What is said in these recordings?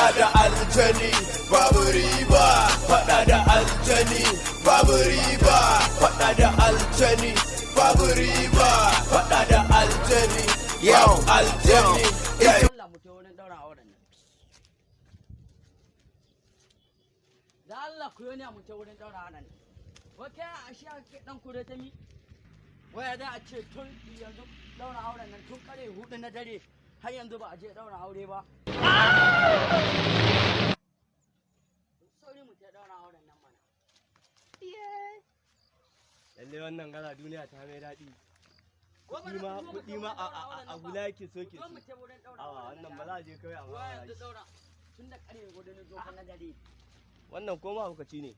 Faɗa da aljani babu riba. Faɗa da aljani babu riba. Faɗa da aljani babu riba. Faɗa da aljani. Yau aljani. Allah, mu wurin daura auren nan. Da Allah ku yi ne mu ta wurin daura auren nan. Wai kai a shi ake dan kure ta mi? Waya da a ce tun yanzu daura auren nan tun 4:00 na dare har yanzu ba a je daura aure ba. Sauri mu ta daura auren nan mana. Lalle wannan gara duniya ta mai daɗi. Ko ba Kuɗi ma za ku zo mu kuɗi ta ma wurin a daura a auren a nan ba? hula yake soke Zo mu su. ta wurin daura Awa auren nan wannan da ba za a je kawai a Waya yanzu ma daura tun da 4:00 na zo na dare. Wannan ko mahaukaci ne.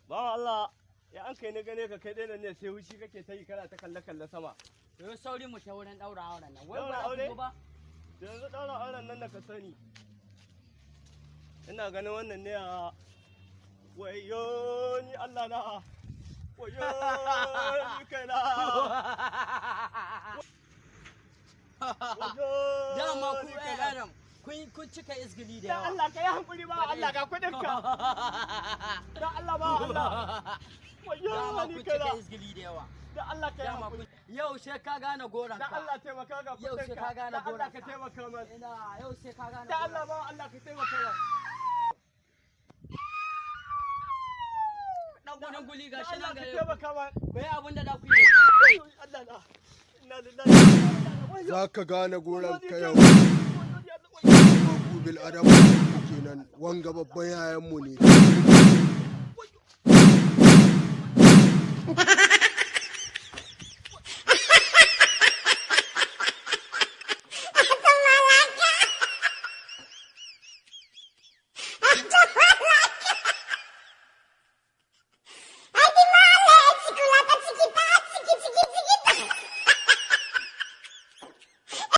Bawan Allah, ya an kai na gane ka kai ɗaya ne sai wushi kake ta yi kana ta kalle kalle sama. Yau sauri mu ta wurin daura auren nan. Wai Daura ba za ku aure? zo ba? Yanzu ɗaura auren nan da ka sani. Ina ganin wannan ne a wayo ni Allah na. Wayo ni kaina. Wayo Dama ku ni ɗan kaina. adam kun cika izgili da Dan yawa. Allah ka yi hankuri ba Allah ga kuɗin ka. Dan Allah ba Allah. Wayo Dama ni kun cika kaina. izgili da yawa. Dan Allah ka yi Dama hankuri. kun yau sai ka gane goron Dan ka. Allah taimaka ga Yau kuɗin sai ka. ka gane Dan Allah goron ka ka. taimaka man. Ina yau sai ka gane Dan Allah goron ba Allah ka taimaka man. Dan gudun guli Dan gashi Allah nan ka gare ku. taimaka man. Ku yi abin da za ku yi. Wayo Allah na. Inna lillahi wa inna ilaihi raji'un. Za ka gane goron Wayo ni ka yau. kaina. Wayo ni Allah. Wayo. Ku bil adama kenan wanga babban yayanmu ne.